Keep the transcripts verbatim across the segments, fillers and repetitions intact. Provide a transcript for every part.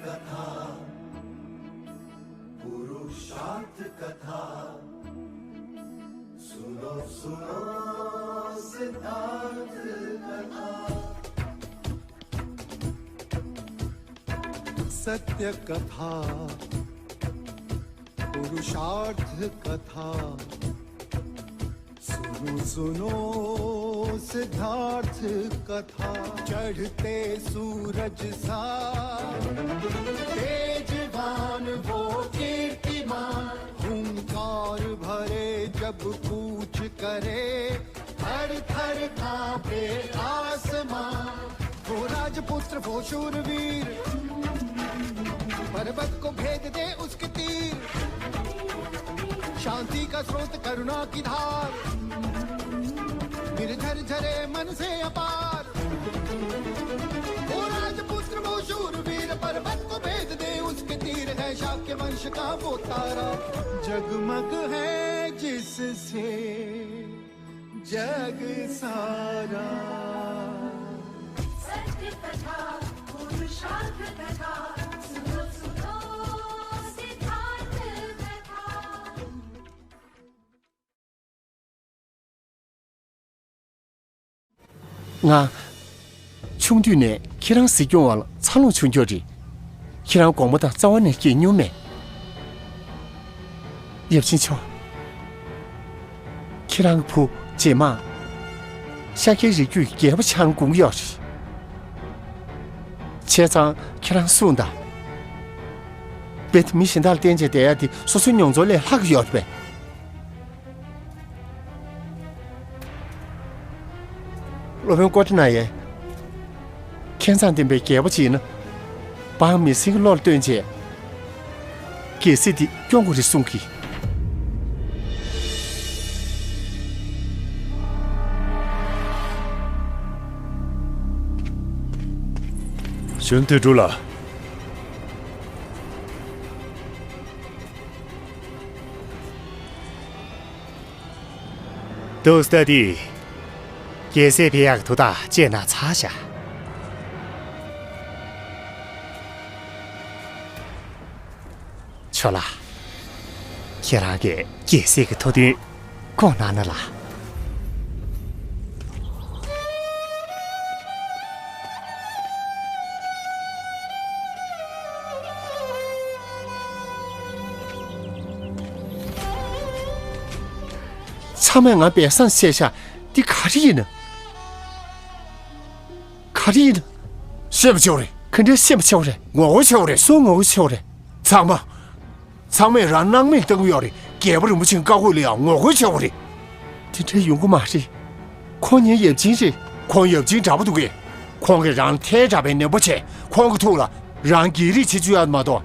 कथा, पुरुषार्थ कथा। सुनो, सुनो सिद्धार्थ कथा। सत्य कथा, पुरुषार्थ कथा। सुनो, सुनो सिद्धार्थ कथा। चढ़ते सूरज सा तेजवान वो कीर्तिमान, हुंकार भरे जब कूच करे, थर थर कांपे आसमां। वो राजपुत्र, वो शूरवीर, पर्वत को भेद दे उसके तीर। शांति का स्रोत, करुणा की धार, निर्झर झरे मन से अपार। वो राजपुत्र, वो शूरवीर, पर्वत को भेद दे उसके तीर। है शाक्य वंश का वो तारा, जगमग है जिससे जग सारा। सत्य कथा, पुरुषार्थ कथा, सुनो, सुनो सिद्धार्थ कथा। ང་། ཆུང་དུས་ནས་ཁྱེད་རང་གཟིགས་སྐྱོང་བ་ལ་འཚར་ལོངས་བྱུང་ཁྱོད་རེད། ཁྱེད་རང་དགོངས་པ་དང་རྩ་བ་ནས་འགལ་མྱོང་མེད། ཡབ་ཆེན་མཆོག་ཁྱེད་རང་གི་བུ་རྗེས་མ། ཤཱཀྱའི་རིགས་རྒྱུད་ཀྱི་རྒྱལ་པོ་ཆགས་དགོངས་ཀྱི་ཡོད་རེད། བྱས་ཙང་ཁྱེད་རང་གསུངས་དང་། རྦད་དེ་མི་གཞན་དག་ལ་བརྟེན་བྱས་བསྡད་ཡ་དེ་སོ་སོའི་མྱོང་ཚོར་ལས་ལྷག་གི་ཡོད་རེད་པས། སློབ་དཔོན་ཀོ་ཏི་ན་ཡས། མཁས་མཛངས་ལྡན་པའི་རྒྱལ་པོ་ཅིག་ཡིན་ན། འབངས་མི་སེར་གྱི་བློ་ལ་བཏོན་བྱས། རྒྱལ་སྲིད་འདི་སྐྱོང་དགོས་རེད་གསུང་གི། གཞོན་དུད་འགྲོ་ལ། ཏུ་སྟ་དི། རྒྱལ་སྲས་ཕེ་ཡག་ཐུ་ད་ཅེ་ན་ཚ་ཤ། ཆོ་ལ། ཁྱེད་རང་གིས་རྒྱལ་སྲས་ཀྱི་ཐུགས་འདུན་སྐོང་གནང་ན་ལ། ཚང་མས་ང་སྦས་གསང་བཤད་ཤག་འདི་ག་རེ་ཡིན་ན། ག་རེ་ཡིན་ན། ཤེས་པ་ཆེ་བ་རེད། ག་འདྲའི་ཤེས་པ་ཆེ་བ་རེད། ངོ་རྒོལ་ཆེ་བ་རེད། སུ་ངོ་རྒོལ་ཆེ་བ་རེད། ཚང་མ། ཚང་མས་རང་སྣང་མེད་བཏང་གི་ཡོད་རེད། རྒྱལ་པོ་རིན་པོ་ཆེའི་བཀའ་བཀོད་ལ་ཡང་ངོ་རྒོལ་བྱེད་དགོས་རེད། དེ་འདྲ་ཡོང་གི་མ་རེད། ཁོང་ངའི་ཡབ་ཆེན་རེད། ཁོང་ཡབ་ཆེན་འདྲ་པོ་འདུག་གས། ཁོང་གིས་རང་ཐལ་དྲགས་པའི་ནན་པོ་བྱས། ཁོང་གི་ཐུགས་ལ་རང་སྒེར་རེ་བྱེད་རྒྱུ་ཡོད་མ་གཏོགས།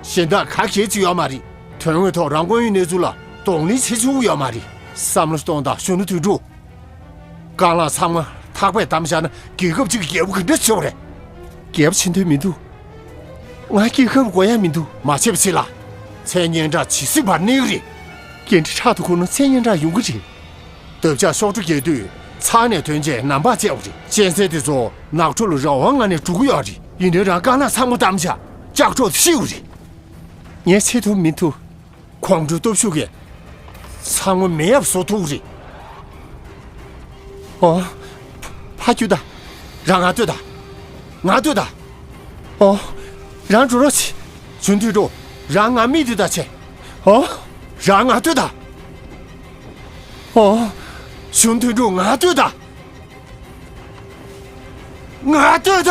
གཞན་དག་ག་གེ་བྱེད་ཡོད་མ་རེད། དོན་དངོས་ཐོག་རང་དངོས་ཡོད་གནས་ཚུལ་ལ་གདོང་ལེན་བྱེད་ཆོག་གི་ཡོད་མ་རེད། བསམ་བློ་གཏོང་དང་། གཞོན་ནུ་དོན་གྲུབ། རྐང་ལག་ཚང་མ་ཐག་པས་བསྡམས་བཞག་ན་རྒྱལ་ཁབ་ཅིག་གི་རྒྱལ་པོ་ག་འདྲ་བྱེད་པ་རེད། རྒྱལ་པོ་བྱེད་འདོད་མི་འདུག་ང་རྒྱལ་ཁབ་དགོས་ཡ་མི་འདུག་མ་བྱེད་པ་བྱེད་ལ། མཚན་སྙན་གྲགས་ཇི་སྲིད་བར་གནས་ཀྱི་རེད། འགན་འཁྲི་ཕྲག་ཏུ་ཁུར་ན་མཚན་སྙན་གྲགས་ཡོང་གི་རེད། འདབ་ཆགས་གཤོག་སྒྲོ་རྒྱས་དུས་ཚང་ནས་ཐོན་རྗེས་ནམ་བག་བཅད་པ་རེད། གཅན་གཟན་དེ་ཚོ་ནགས་ཁྲོད་ལ་རང་དབང་ངང་ནས་འགྲོ་གི་ཡོད་རེད། ཡིན་ནའི་རང་རྐང་ལག་ཚང་མ་བསྡམས་བཞག་ལྕགས་སྒྲོག་ཏུ་ཤི་བ་རེད། ངས་བྱེད་ཐུབ་མི་ཐུབ། ཁོང་ཁྲོའི་སྟོབས་ཤུགས་ཀྱིས་ཚང་མ་མེ་ཡབ་བཟོ་ཐུབ་རེད། ཨོ། ཕ་རྒྱུད་ད། རང་ང་ལྟོས་ད། ང་ལྟོས་ད། ཨོ། རང་འགྲོ་རོགས་བྱེད། གཞོན་དུད་འགྲོ། རང་ང་མི་ལྟོས་ད་བྱེད། ཨོ། རང་ང་ལྟོས་ད། ཨོ། གཞོན་དུད་འགྲོ་ང་ལྟོས་ད། ང་ལྟོས་ད།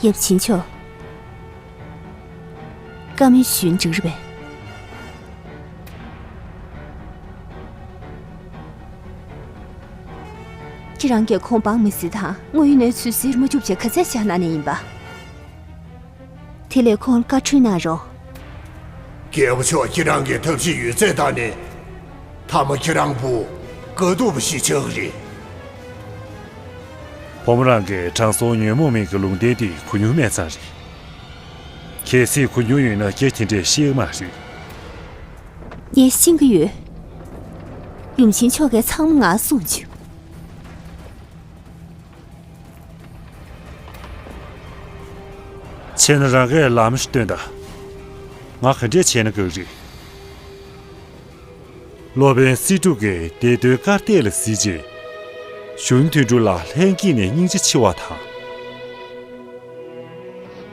ཡབ་ཆེན་མཆོག་བཀའ་མོལ་ཞུ་ན་འགྲིག་རེད་པས། ཁྱེད་རང་གིས་ཁོང་འབངས་མི་སེར་དང་དངོས་ཡོད་གནས་ཚུལ་ཟེར་མ་བཅུག་བྱས་ག་ཚད་བཞག་གནང་ནས་ཡིན་པ། དེ་ལས་ཁོང་ལ་བཀའ་འཁྲོལ་གནང་རོགས། རྒྱལ་པོ་མཆོག་ཁྱེད་རང་གིས་ཐབས་ཤེས་ཡོད་ཚད་བཏང་ནས། མཐའ་མ་ཁྱེད་རང་བུ་དཀའ་སྡུག་པ་ཞིག་ཆགས་ཀྱི་རེད། བུ་མོ་རང་གིས་དྲང་སྲོང་ཉོན་མོངས་མེད་ཀྱི་ལུང་བསྟན་དེ་གོ་མྱོང་མེད་ཙང་རེད། གལ་སྲིད་གོ་མྱོང་ཡོད་ན་རྒྱ་དེ་འདྲས་ཤེས་ཀྱི་མ་རེད། ངས་ཤེས་ཀྱི་ཡོད། ཡུམ་ཆེན་མཆོག་གིས་ཚང་མ་ང་གསུངས་བྱུང་། བྱས་ན་རང་གིས་ལམ་ཞིག་སྟོན་དང་། ང་ག་འདྲས་བྱས་ན་དགའ་གི་རེད། སློབ་དཔོན་སྲིད་སྒྲུབ་ཀྱིས་སྡེ་དོན་དཀར་ལྟེ་ལ་གཟིགས་རྗེས། གཞོན་ནུ་དོན་གྲུབ་ལགས་ལྷན་སྐྱེས་ནས་སྙིང་རྗེ་ཆེ་བ་དང་།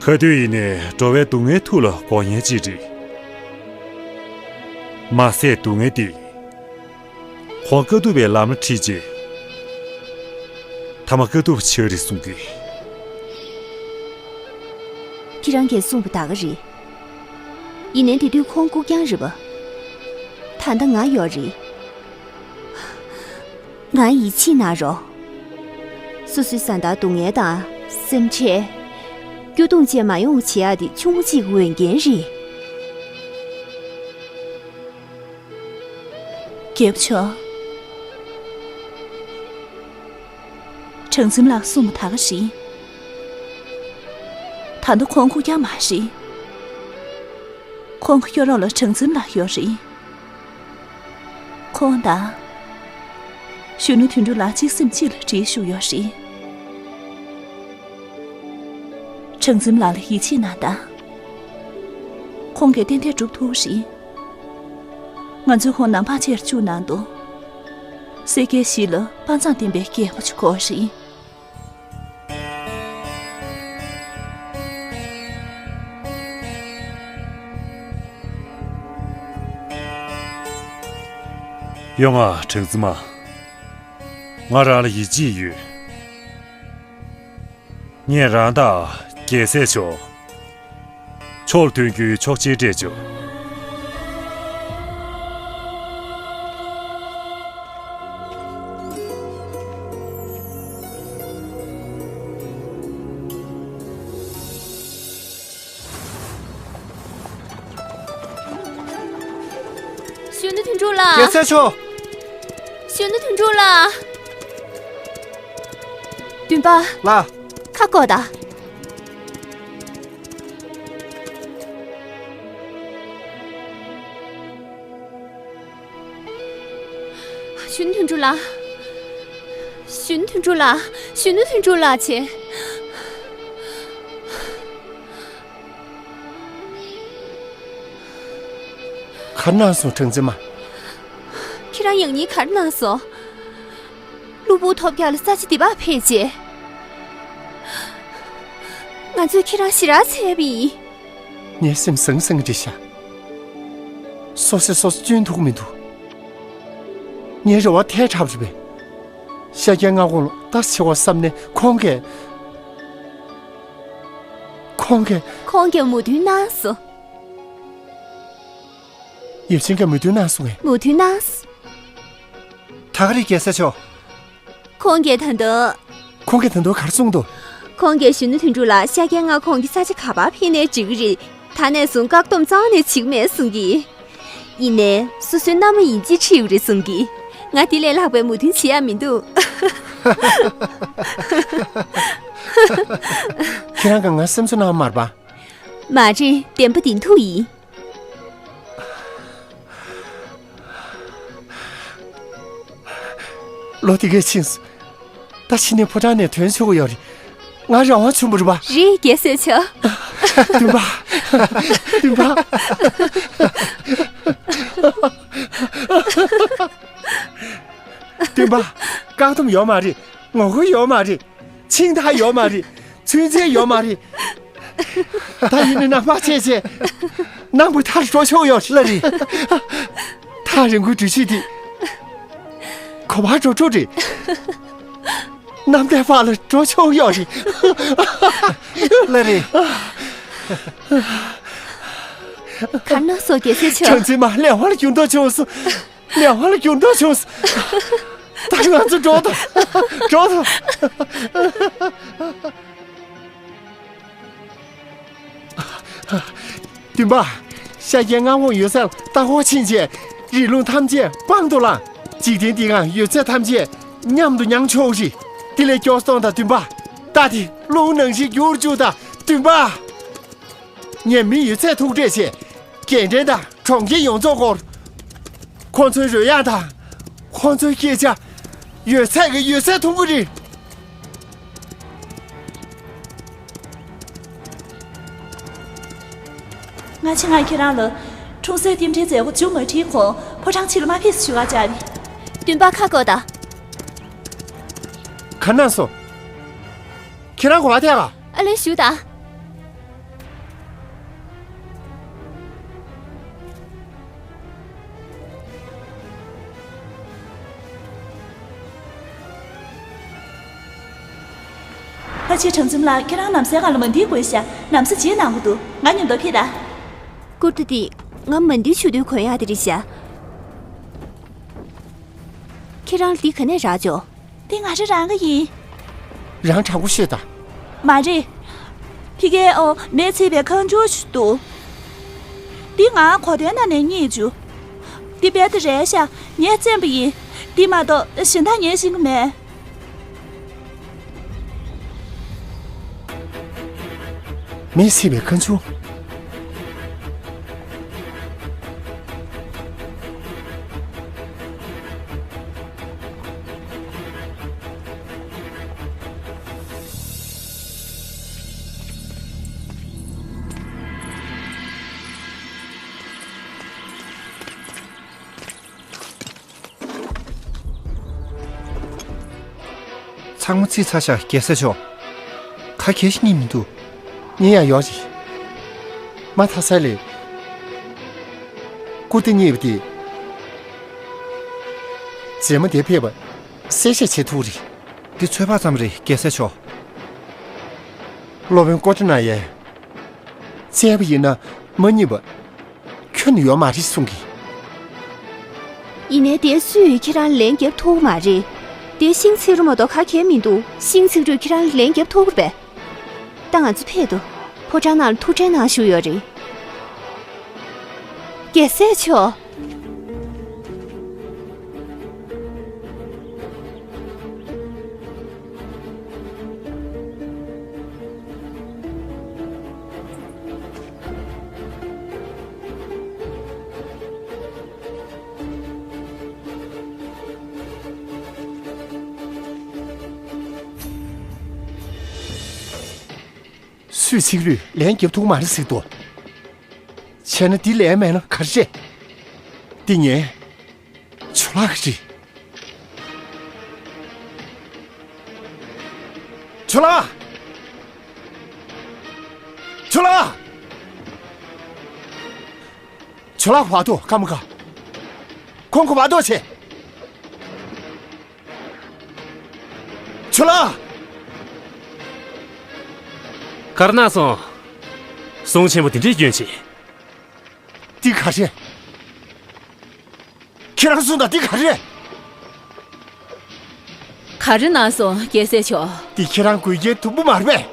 ག་དུས་ཡིན་ནའི་འགྲོ་བའི་སྡུག་བསྔལ་ཐུགས་ལ་འགོག་མཁན་ཅིག་རེད། མ་ཟད་སྡུག་བསྔལ་འདི། ཁོང་དཀའ་ཐུབ་པའི་ལམ་ལ་ཁྲིད་རྗེས། ཐ་མ་དཀའ་ཐུབ་ཆགས་རེད་གསུང་གི། ཁྱེད་རང་གིས་གསུངས་པ་ད་ག་རེད། ཡིན་ནའི་དེ་དུས་ཁོང་རྐུབ་བཀྱག་རེད་པ། ད་ལྟ་ང་ཡོད་རེད། ང་ཡིད་ཆེས་གནང་རོགས། སོ་སོའི་བཟའ་ཟླར་སྡུག་བསྔལ་དང་སེམས་ཁྲལ། སྐྱོ་གདུང་བཅས་མ་ཡོང་བ་བྱེད་ཡག་དེ་ཆུང་ངུ་གཅིག་གི་འོས་འགན་རེད། རྒྱལ་པོ་མཆོག། གྲངས་འཛིན་ལགས་གསུངས་པ་ད་ག་རེད། ད་ལྟ་ཁོང་རྐུབ་བཀྱག་མ་རེད། ཁོང་གི་སྐྱོ་རོགས་ལ་གྲངས་འཛིན་ལགས་ཡོད་རེད། ཁོང་དང་། གཞོན་ནུ་དོན་གྲུབ་ལགས་གཅིག་སེམས་གཅིག་ལ་འདྲིས་བཞུགས་ཡོད་རེད། གྲངས་འཛིན་ལགས་ལ་ཡིད་ཆེས་གནང་དང་། ཁོང་གིས་ཏན་ཏན་སྒྲུབ་ཐུབ་རེད། ང་ཚོས་ཁོང་ནང་པར་ཆེར་བཅུག་གནང་འདུག། སེར་སྐྱའི་གཞིས་ལ་དཔའ་མཛངས་ལྡན་པའི་རྒྱལ་པོ་ཅིག་དགོས་རེད། ཡོང་ང་། གྲངས་འཛིན་མ། ང་རང་ལ་ཡིད་ཆེས་ཡོད། ངས་རང་དང་རྒྱལ་སྲས་མཆོག་ཕྱོགས་ལ་ཐོན་རྒྱུའི་ཆོག་མཆན་སྤྲད་ཆོག། གཞོན་ནུ་དོན་གྲུབ་ལགས། རྒྱལ་སྲས་མཆོག། གཞོན་ནུ་དོན་གྲུབ་ལགས། འདུན་པ། ལགས། ཁ་བསྐོར་དང་། གཞོན་ནུ་དོན་གྲུབ་ལགས། གཞོན་ནུ་དོན་གྲུབ་ལགས། གཞོན་ནུ་དོན་གྲུབ་ལགས་བྱས། ག་རེ་གནང་སོང་གྲངས་འཛིན་མ། ཁྱེད་རང་ཡང་སྙིང་ག་རེ་གནང་སོང་། གློ་བུར་ཐོལ་རྒྱག་ལ་ས་ཆ་འདི་པར་ཕེབས་རྗེས། ང་ཚོས་ཁྱེད་རང་ཞེ་དྲག་འཚེར་བ་ཡིན། ངའི་སེམས་ཟང་ཟིང་རེད་ཤག། སོ་སོས་སོ་སོ་སྐྱོན་ཐུབ་ཀྱི་མི་འདུག། ངའི་རེ་བ་ཐལ་དྲགས་རེད་པས། ཤཱཀྱའི་མངའ་ཁོངས་ལ་ལྟ་ཆེ་བ་བསམ་ནས་ཁོང་གིས། ཁོང་གིས། ཁོང་གིས་མོས་མཐུན་གནང་སོང་། ཡབ་ཆེན་གྱིས་མོས་མཐུན་གནང་སོང་ངས། མོས་མཐུན་གནང་སོང་། ད་ག་རེད་རྒྱལ་སྲས་མཆོག། ཁོང་གིས་ད་དུང་། ཁོང་གིས་ད་དུང་ག་རེ་གསུངས་འདུག། ཁོང་གིས་གཞོན་ནུ་དོན་གྲུབ་ལགས་ཤཱཀྱའི་མངའ་ཁོངས་ཀྱི་ས་ཆ་ག་པར་ཕེབས་ནའི་འགྲིག་གི་རེད། ད་ནས་བཟུང་བཀག་སྡོམ་རྩ་བ་ནས་བྱེད་ཀྱི་མེད་གསུང་གི། ཡིན་ནའི་སོ་སོའི་མནའ་མ་ཡིན་གཅིག་ཁྲིད་ཀྱི་རེད་གསུང་གི། ང་དེ་ལས་ལྷག་པའི་མོས་མཐུན་བྱེད་ཡ་མི་འདུག། ཁྱེད་རང་གིས་ང་སེམས་གསོ་གནང་བ་མ་རེད་པ། མ་རེད། བདེན་པ་བདེན་ཐུག་ཡིན། ལོ་དེ་གས་ཕྱིན་སོང་། ད་ཕྱི་ནས་ཕོ་བྲང་ནས་ཐོན་ཆོག་གི་ཡོད་རེད། ང་རང་དབང་བྱུང་བ་རེད་པ། རེད། རྒྱལ་སྲས་མཆོག། འདུན་པ། འདུན་པ། འདུན་པ། བཀག་སྡོམ་ཡོད་མ་རེད། ངོ་རྒོལ་ཡོད་མ་རེད། འཆིང་ཐག་ཡོད་མ་རེད། ཚུན་ཆད་ཡོད་མ་རེད། ད་ཡིན་ནའི་ནང་པར་ཆས་བྱས། གནམ་གྱི་མཐར་འགྲོ་ཆོག་ཡོད་ལ་རེད། ཐག་རིང་པོའི་འགྲུལ་བཞུད་དེ། ག་པར་འགྲོ་འགྲོ་རེད། གནམ་བདེ་བར་ལ་འགྲོ་ཆོག་ཡོད་རེད། ལ་རེད། ག་ན་སོ་རྒྱལ་སྲས་ཆོ། གྲངས་འཛིན་མ་ལས་དབང་ལ་འགྱུར་ལྡོག་བྱུང་སོང་། ལས་དབང་ལ་འགྱུར་ལྡོག་བྱུང་སོང་། ད་ང་ཚོ་འགྲོ་དང་། འགྲོ་དང་། འདུན་པ། ཤཱཀྱའི་མངའ་ཁོངས་ཡོད་སར་ལྟ་སྐོར་ཕྱིན་བྱས། རི་ཀླུང་ཐམས་ཅད་དཔང་དུ་བླངས། འཇིག་རྟེན་འདིའི་སྒང་ཡོད་ཚད་ཐམས་ཅད་མཉམ་དུ་མྱངས་ཆོག་རེད། ལས་སྐྱོ་སྟོན་དང་བདུན་པ། རྟ་དེ་རླུང་ནང་བཞིན་འགྱུར་བཅུག་དང་བདུན་པ། ངས་མི་ཡོད་ཚད་ཐུག་འཕྲད་བྱས། རྒན་གྲས་དང་གྲོང་ཁྱེར་ཡོངས་རྫོགས་སྐོར། ཁོང་ཚོའི་རོལ་དབྱངས་དང་། ཁོང་ཚོའི་སྐད་ཆ། ཡོད་ཚད་ཀྱི་ཡོད་ཚད་མཐོང་གི་རེད། ང་ཆེད་མངགས་ཁྱེད་རང་ལ། འཁྲུངས་སའི་རྟེན་འབྲེལ་མཛད་སྒོ་མཇུག་མ་སྒྲིལ་གོང་ཕོ་བྲང་ཕྱི་ལ་མ་ཕེབས་སུ་ཞུ་བར་བཅར་བས། བདུན་པ་ཁ་བསྐོ་དང་། ག་ན་སོང་། ཁྱེད་རང་གོ་བ་ཐད་ག་ཨ་ལས་ཞུ་དང་། ཕ་ཆེ་གྲང་འཛོམས་ལགས། ཁྱེད་རང་ནམ་སའི་སྒང་ལ་མ་འདི་དགོས་ཤག་ནམ་ས་རྗེས་གནང་གི་འདུག་ང་མཉམ་དུ་ཕེབས་དང་། ཀུར་ཏི་འདི་ང་མ་འདི་ཆུ་དུས་གོན་ཡག་དེ་རེད་ཤག་ཁྱེད་རང་འདི་ག་ནས་རག་བྱུང་། འདི་ང་རང་རང་གི་ཡིན། རང་དྲང་པོ་ཤོད་དང་། མ་རེད། ཕ་གིར་ཨོ་མེས་བཙེམས་པའི་ཁང་ཆུང་ཞིག་འདུག་འདི་ང་གོ་དོན་ནང་ནས་རྙེད་བྱུང་། འདི་དཔེ་ད་རེད་ཤག་ངས་བཙེམས་པ་ཡིན། འདི་མ་གཏོགས་གཞན་དག་ངས་ཤེས་ཀྱི་མེད། མེས་བཙེམས་པའི་ཁང་ཆུང་། ཚང་མ་རྩིས་ཚར་ཤག་རྒྱལ་སྲས་མཆོག་ཁ་གྱེས་ཤིག་རྙེད་མི་འདུག་རྙེད་ཡག་ཡོད་རེད། མ་མཐའ་ས་ལས། ཀུར་ཏི་རྙེད་པ་དེ། རྗེས་མ་དེ་ཕེབས་པ་གསལ་བཤད་བྱེད་ཐུབ་རེད། འདི་ཚོད་དཔག་ཙམ་རེད་རྒྱལ་སྲས་མཆོག་སློབ་དཔོན་ཀོ་ཏི་ན་ཡས། བཙལ་བ་ཡིན་ན་མ་རྙེད་པ། ཁྱོན་ནས་ཡོད་མ་རེད་གསུང་གི། ཡིན་ནའི་དེ་སུས་ཁྱེད་རང་ལན་རྒྱབ་ཐུབ་མ་རེད། དེ་ཤིང་ཚིག་རུ་མ་གཏོགས་ག་གེ་མི་འདུག་ཤིང་ཚིག་རུས་ཁྱེད་རང་ལན་རྒྱབ་ཐུབ་པས། ད་ང་ཚོ་ཕེབས་དོ། ཕོ་བྲང་ནང་ལ་ཐུགས་ཁྲལ་གནང་ཞུ་ཡོད་རེད། རྒྱལ་སྲས་མཆོག་སུས་ཚིག་རུས་ལན་རྒྱབ་ཐུབ་མ་རེད་ཟེར་དོ། བྱས་ན་འདི་ལན་མེད་ན་ག་རེ་རེད། འདི་ངའི། ཇོ་ལགས་ཀྱི་རེད། ཇོ་ལགས། ཇོ་ལགས། ཇོ་ལགས་བར་དོ་ཀ་མ་ཀ། ཁོང་ཁོ་བར་དོ་ཆེ། ཇོ་ལགས། གར་ན་སོང་། ཟོང་ཆེན་པོ་དེ་འདྲས་སྐྱོན་ཆེ། འདི་ག་རེད། ཁྱེད་རང་གསུངས་དང་འདི་ག་རེད། ག་རེ་གནང་སོང་རྒྱལ་སྲས་མཆོག་འདི་ཁྱེད་རང་དགོས་རྒྱན་དུམ་བུ་མ་རེད་པས།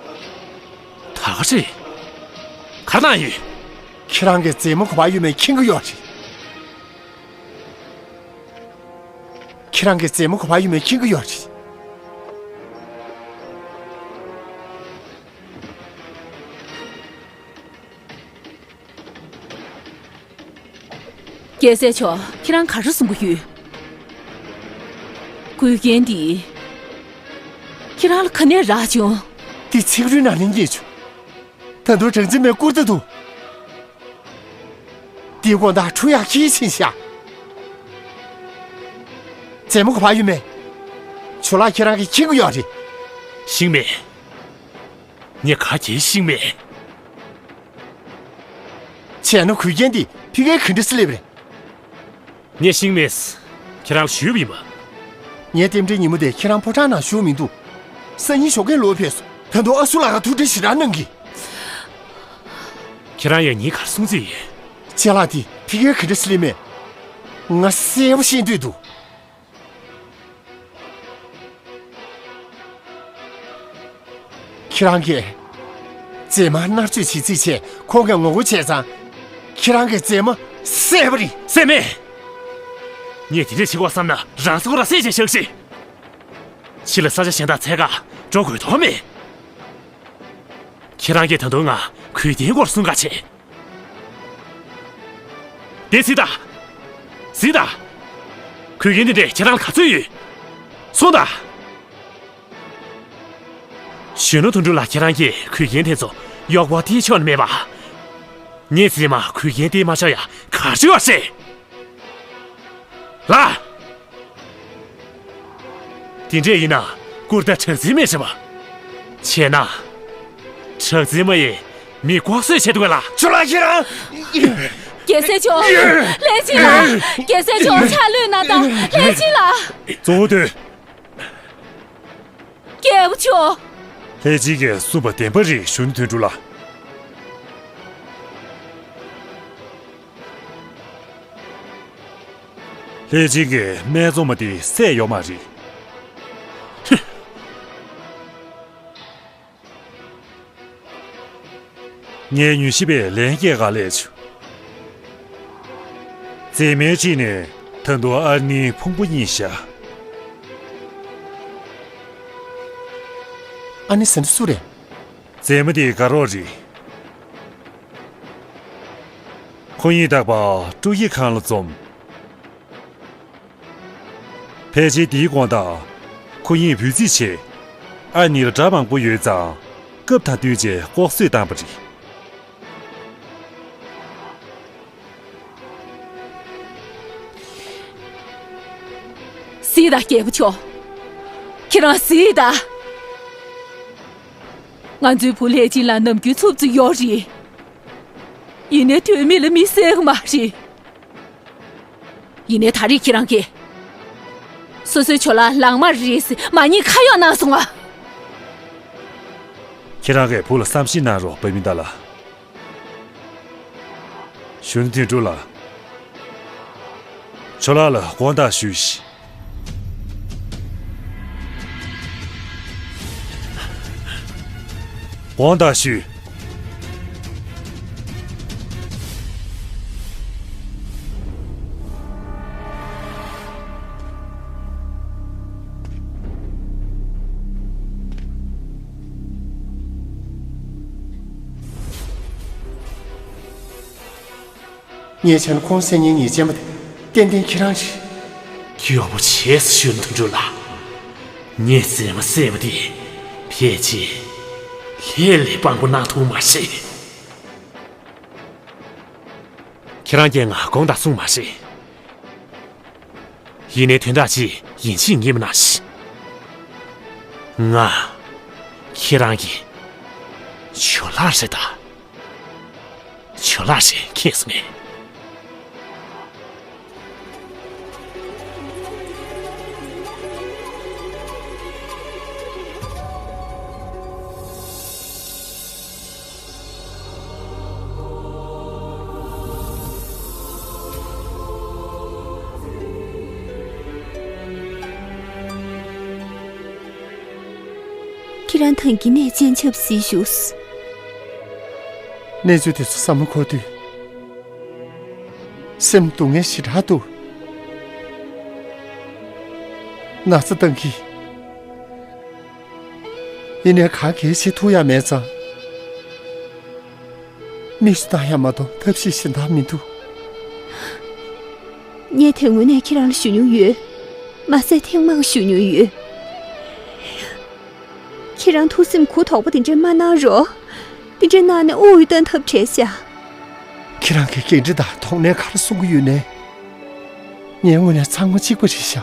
ད་ག་རེད། ག་རེ་གནང་ཡོད། ཁྱེད་རང་གི་མཛེས་མ་ག་པར་ཡོད་མེད་མཁྱེན་གྱི་ཡོད་རེད། ཁྱེད་རང་གི་མཛེས་མ་ག་པར་ཡོད་མེད་མཁྱེན་གྱི་ཡོད་རེད། རྒྱལ་སྲས་མཆོག་ཁྱེད་རང་ག་རེ་གསུང་གི་ཡོད། མགུལ་རྒྱན་འདི། ཁྱེད་རང་ལ་ག་ནས་རག་བྱུང་། འདི་ཚིག་རུས་ནང་ནས་རྙེད་བྱུང་། ད་དུང་གྲངས་འཛིན་མའི་བཀུར་སྟི་འདུག་འདི་དགོང་དག་འཁྲུངས་ཡག་ཁྱི་ཕྱིན་ཤག་མཛེས་མ་ག་པར་ཡོད་མེད། ཇོ་ལགས་ཁྱེད་རང་གིས་མཁྱེན་གྱི་ཡོད་རེད། ཤེས་མེད། ངས་ག་གེ་ཤེས་མེད། བྱས་ན་མགུལ་རྒྱན་འདི་ཕ་གིར་ག་འདྲ་སེ་སླེབས་རེད། ངས་ཤེས་མེད། ཁྱེད་རང་ལ་ཞུས་པ་ཡིན་པ། ངའི་རྟེན་འབྲེལ་ཉིན་མོ་དེ་ཁྱེད་རང་ཕོ་བྲང་ནང་བཞུགས་མི་འདུག་སང་ཉིན་ཞོགས་ཀས་ལོག་ཕེབས་སོང་། ད་དུང་ཨ་སུ་ལགས་ཀྱིས་ཐུགས་ཁྲལ་ཞེ་དྲག་གནང་གི། ཁྱེད་རང་ཡང་ངས་ག་རེ་གསུང་རྩིས་ཡོད། ཅ་ལག་དེ་ཕ་གིར་ག་འདྲ་སེ་སླེབས་མེད། ང་གསལ་པོ་ཤེས་འདོད་འདུག་ཁྱེད་རང་གིས་མཛེས་མ་མནར་གཅོད་བྱེད་རྩིས་བྱས། ཁོང་གིས་ངོ་རྒོལ་བྱས་ཙང་། ཁྱེད་རང་གི་མཛེས་མ་བསད་པ་རེད། བསད་མེད། ངས་དེ་འདྲས་བྱེད་དགོས་བསམ་ན་རང་སེམས་ཁོ་རང་བསད་བྱས་བཞག་ཤིག་ཕྱི་ལ་ས་ཆ་གཞན་དག་འཚོལ་ག་འགྲོ་དགོས་དོན་མེད། ཁྱེད་རང་གིས་ད་དུང་ང་གོས་རྒྱན་སྐོར་གསུང་ག་བྱེད། དེ་གཟིགས་དང་། གཟིགས་དང་། གོས་རྒྱན་དེ་འདྲས་ཁྱེད་རང་ལ་ག་ཚོད་ཡོད། གསུངས་དང་། གཞོན་ནུ་དོན་གྲུབ་ལགས། ཁྱེད་རང་གིས་གོས་རྒྱན་དེ་ཚོ་གཡོག་པོ་སྟེར་ཆོག་ནི་མེད་པ། ངས་བཙས་མ་གོས་རྒྱན་སྟེར་མ་བཞག་ཡ་ག་རེ་བྱེད་པ་རེད། ལགས། དེ་འདྲས་ཡིན་ན་སྐུར་ད་དྲག་རྩལ་མེད་རེད་པ། བྱས་ན། དྲག་རྩལ་མ་ཡིན་མི་ལྐོག་གསོད་བྱེད་འདུག་གས་ལགས། ཇོ་ལགས། ཁྱེད་རང་། རྒྱལ་སྲས་མཆོག་ལྷས་སྦྱིན་ལགས། རྒྱལ་སྲས་མཆོག་ཕྱག་ལུས་གནང་དང་། ལྷས་སྦྱིན་ལགས། གཙོ་བོ་སྟོན། རྒྱལ་པོ་མཆོག་ལྷས་སྦྱིན་གྱིས་གསུངས་པ་བདེན་པ་རེད། གཞོན་ནུ་དོན་གྲུབ་ལགས། ལྷས་སྦྱིན་གྱིས་སྨད་འཚོང་མ་དེ་བསད་ཡོད་མ་རེད། ངས་མྱུལ་ཞིབ་པའི་ལན་སྐྱེལ་ག་སླེབས་བྱུང་། མཛེས་མའི་གཅིག་ནས་ད་དུང་ཨར་ནིའི་ཕུང་པོ་རྙེད་ཤག་ཨར་ནི་ཟེར་ན་སུ་རེད། མཛེས་མ་དེ་དགའ་རོགས་རེད། ཁོ་གཉིས་རྟག་པར་ཀྲུའུ་ཡི་ཁང་ལ་འཛོམས། ཕལ་ཆེར་དེའི་དགོང་དག་ཁོ་གཉིས་འབོད་རྩིས་བྱས། ཨར་ནི་ལ་དགྲ་མང་པོ་ཡོད་ཙང་། སྐབས་དང་བསྟུན་བྱས་ལྐོག་གསོད་བཏང་བ་རེད། གཟིགས་དང་། རྒྱལ་པོ་མཆོག་ཁྱེད་རང་གཟིགས་དང་། ང་ཚོའི་བུ་ལྷས་སྦྱིན་ལ་ནམ་རྒྱུན་འཚུབ་ཚུབ་ཡོད་རེད། ཡིན་ནའི་དོན་མེད་ལ་མི་བསད་གི་མ་རེད། ཡིན་ནའི་ད་རེས་ཁྱེད་རང་གིས་སོ་སོའི་ཇོ་ལགས་ལག་དམར་རེད་ཟེར་མ་ཉེས་ཁ་གཡོག་གནང་སོང་ང་། ཁྱེད་རང་གིས་བུ་ལ་བསམ་ཤེས་གནང་རོགས། བྷ་མི་ཏཱ་ལགས། གཞོན་ནུ་དོན་གྲུབ་ལགས། ཇོ་ལགས་ལ་དགོངས་དག་ཞུ་ཞིག་དགོངས་དག་ཞུ། ངས་བྱས་ན་ཁོང་བསད་མཁན་ཉེས་ཅན་པ་དེ་ཏན་ཏན་ཁྱེད་རང་རེད། གཡོག་པོ་བྱས་སོང་། གཞོན་ནུ་དོན་གྲུབ་ལགས། ངས་མཛེས་མ་བསད་པ་དེ་ཕལ་ཆེར་ལྷས་ལས་དཔང་པོ་གནང་ཐུབ་མ་རེད། ཁྱེད་རང་གིས་ང་དགོངས་དག་གསུངས་མ་རེད། ཡིན་ནའི་དོན་དག་ཅིག་ཡིན་གཅིག་མིན་གཉིས་གནང་ཞིག་ང་ཁྱེད་རང་གི་ཇོ་ལགས་རེད་ད། ཇོ་ལགས་རེད། མཁྱེན་སོང་ངས། ཁྱེད་རང་ཐང་གི་ནས་སྤྱན་ཆབ་གཟིགས་བཞུགས། གནས་ཚུལ་དེ་ཚོ་བསམ་བློ་འཁོར་དུས། སེམས་སྡུག་བསྔལ་ཞེ་དྲག་འདུག་ན་ཚ་བཏང་གི། ཡིན་ནའི་ག་གེ་བྱེད་ཐུབ་ཡ་མེད་ཙང་། མིག་ཆུ་བཏང་ཡ་མ་གཏོགས་ཐབས་ཤེས་གཞན་དག་མི་འདུག་ངས་དེ་སྔོན་ནས་ཁྱེད་རང་ལ་ཞུ་མྱོང་ཡོད། མ་ཟད་ཐེངས་མང་ཞུ་མྱོང་ཡོད། ཁྱེད་རང་ཐུགས་སེམས་གུ་དོག་པོ་དེ་འདྲས་མ་གནང་རོགས། དེ་འདྲས་གནང་ནས་དབུགས་གཏོང་ཐབས་བྲལ་ཤག་ཁྱེད་རང་གིས་འགན་འཁྲི་དང་དོགས་གནས་ག་རེ་གསུང་གི་ཡོད་ནའི། ངའི་ངོས་ནས་ཚང་མ་གཅིག་པ་རེད་ཤག་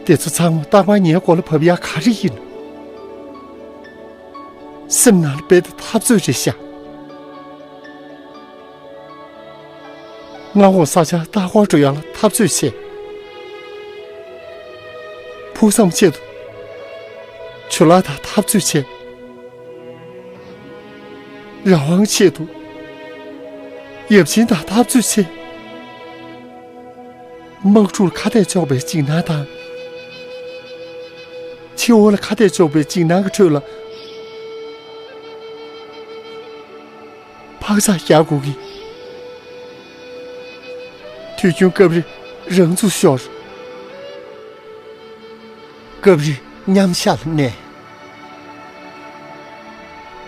དེ་ཚོ་ཚང་མ་རྟག་པར་ངའི་མགོ་ལ་བབས་ཡ་ག་རེ་ཡིན། སེམས་ནང་ལ་རྦད་དེ་འཐབ་རྩོད་རེད་ཤག་མངའ་འོག་ས་ཆ་ལྟ་སྐོར་འགྲོ་ཡ་ལ་འཐབ་རྩོད་བྱས། ཕུགས་བསམ་ཆེད་དུ་ཇོ་ལགས་དང་འཐབ་རྩོད་བྱས། རང་དབང་ཆེད་དུ་ཡབ་ཆེན་དང་འཐབ་རྩོད་བྱས། དམག་འཁྲུག་ལ་ཁ་གཏད་གཅོག་པའི་འཇིགས་སྣང་དང་། ཕྱི་དབུགས་ལ་ཁ་གཏད་གཅོག་པའི་འཇིགས་སྣང་གི་ཁྲོད་ལ། འཕག་འཚག་རྒྱག་དགོས་ཀྱི། དུས་རྒྱུན་སྐབས་རེ་རང་ཚུགས་ཤོར། སྐབས་རེ་མཉམ་བཞག་ལ་གནས།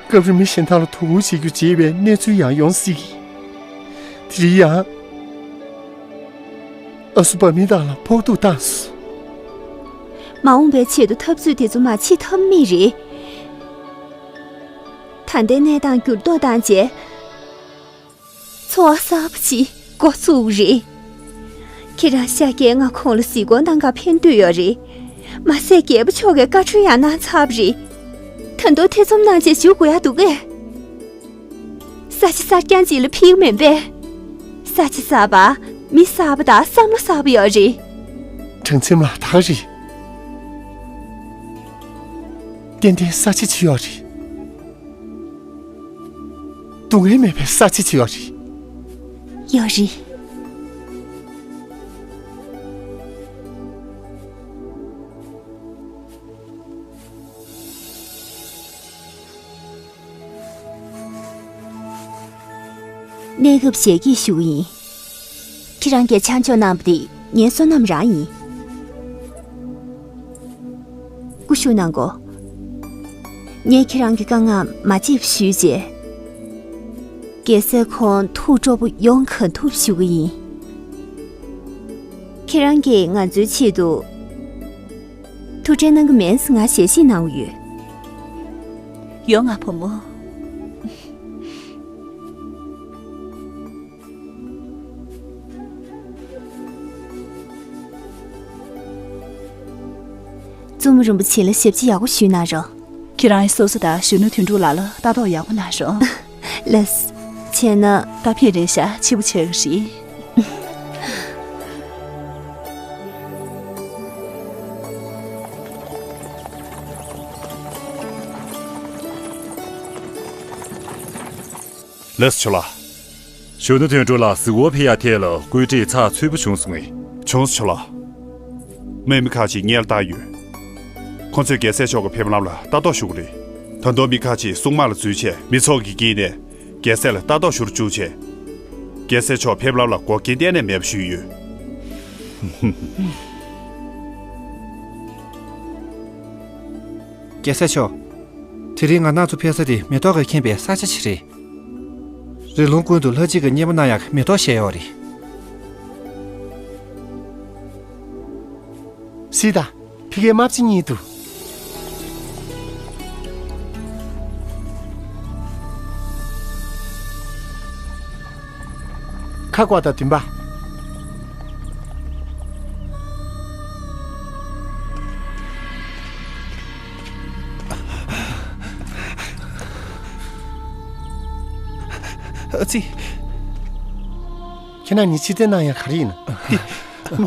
སྐབས་རེ་མི་གཞན་དག་ལ་དོ་ཁུར་བྱེད་རྒྱུ་བརྗེད་པའི་གནས་ཚུལ་ཡང་ཡོང་སྲིད་ཀྱི། དེ་རིང་ཡང་ཨ་སུ་བ་མི་དག་ལ་ཕོག་ཐུག་བཏང་སོང་། མ་འོངས་པའི་ཆེད་དུ་འཐབ་རྩོད་དེ་ཚོ་མ་བྱེད་ཐབས་མེད་རེད། ད་ལྟའི་གནས་སྟངས་འགྱུར་ལྡོག་བཏང་རྗེས། འཚོ་བ་གསར་པ་ཅིག་འགོ་ཚུགས་རེད། ཁྱེད་རང་ཤཱཀྱས་ང་ཁོང་ལ་གཟིགས་སྐོར་གནང་གར་ཕན་འདོད་ཡོད་རེད། མ་ཟད་རྒྱལ་པོ་མཆོག་གིས་བཀའ་འཁྲོལ་ཡང་གནང་ཚར་བ་རེད། ད་དུང་ཐེ་ཚོམ་གནང་བྱས་བཞུགས་དགོས་ཡག་འདུག་གས། ས་ཆ་གསར་རྐྱང་ཅིག་ལ་ཕེབས་མིན་པས། ས་ཆ་གསར་པ། མི་གསར་པ་དང་བསམ་བློ་གསར་པ་ཡོད་རེད། དྲང་སེམས་ལ་ད་རེད། ཏན་ཏན་ས་ཆ་ཅིག་ཡོད་རེད། སྡུག་བསྔལ་མེད་པའི་ས་ཆ་ཅིག་ཡོད་རེད། ཡོད་རེད། གནས་སྐབས་ཞལ་གྱིས་ཞུ་གི་ཡིན། ཁྱེད་རང་གིས་ཆ་འཇོག་གནང་བ་དེ་ངའི་བསོད་ནམས་རང་ཡིན། སྐུ་བཞུགས་གནང་གོ། ངས་ཁྱེད་རང་གི་དཀའ་ངལ་མ་བརྗེད་པ་ཞུས་རྗེས། རྒྱལ་སྲས་ཁོང་ཐུགས་སྤྲོ་པོ་ཡོང་གང་ཐུབ་ཞུ་གི་ཡིན། ཁྱེད་རང་གིས་ང་ཚོའི་ཆེད་དུ་ཐུགས་ཁྲལ་གནང་གི་མིན་ཟེར་ང་ཞལ་བཞེས་གནང་གི་ཡོད། ཡོང་ང་བུ་མོ། བཙུན་མོ་རིན་པོ་ཆེ་ལ་ཞབས་ཕྱི་ཡག་པོ་ཞུས་གནང་རོགས། ཁྱེད་རང་ཡིས་སོ་སོ་དང་གཞོན་ནུ་དོན་གྲུབ་ལགས་ལ་ལྟ་རྟོག་ཡག་པོ་གནང་རོགས། ལགས་སོ། བྱས་ན། ད་ཕེབས་རན་ཤག་འཕྱི་པོ་བྱེད་ཀྱི་རེད། ལགས་སོ་ཇོ་ལགས། གཞོན་ནུ་དོན་གྲུབ་ལགས་གཟིགས་སྐོར་ཕེབས་ཡག་ཐད་ལ་བཀོད་སྒྲིག་ཚགས་ཚུད་པོ་བྱུང་སོང་ངས། བྱུང་སོང་ཇོ་ལགས། དམག་མི་ཁག་ཅིག་སྔོན་ལ་བཏང་ཡོད། ཁོ་ཚོས་རྒྱལ་སྲས་མཆོག་གི་ཕེབས་ལམ་ལ་ལྟ་རྟོག་ཞུ་གི་རེད། ད་དུང་མི་ཁག་ཅིག་སྲུང་དམག་ལ་འཛུལ་བྱས་མི་ཚོགས་ཀྱི་དཀྱིལ་ནས་རྒྱལ་སྲས་ལ་ལྟ་རྟོག་ཞུ་རུ་བཅུག་བྱས། རྒྱལ་སྲས་མཆོག་ཕེབས་ལམ་ལ་འགོག་རྐྱེན་གཏན་ནས་མེད་པ་ཞུས་ཡོད། རྒྱལ་སྲས་མཆོག་དེ་རིང་ང་རང་ཚོ་ཕེབས་ས་དེ་མེ་ཏོག་གིས་ཁེངས་པའི་ས་ཆ་ཞིག་རེད། རི་ལུང་ཀུན་ཏུ་ལྷ་གཅིག་གི་མཉེས་པོ་གནང་ཡག་གི་མེ་ཏོག་བཞད་ཡོད་རེད། སི་ད། ཕི་ཀའི་རྨ་བྱ་གཉིས་འདུག་ཁ་བསྐོར་དང་བདུན་པ། ཨ་ཙི། ཁྱེད་རང་གཉིས་ཕྱིར་འཐེན་གནང་ཡག་ག་རེ་ཡིན་ན།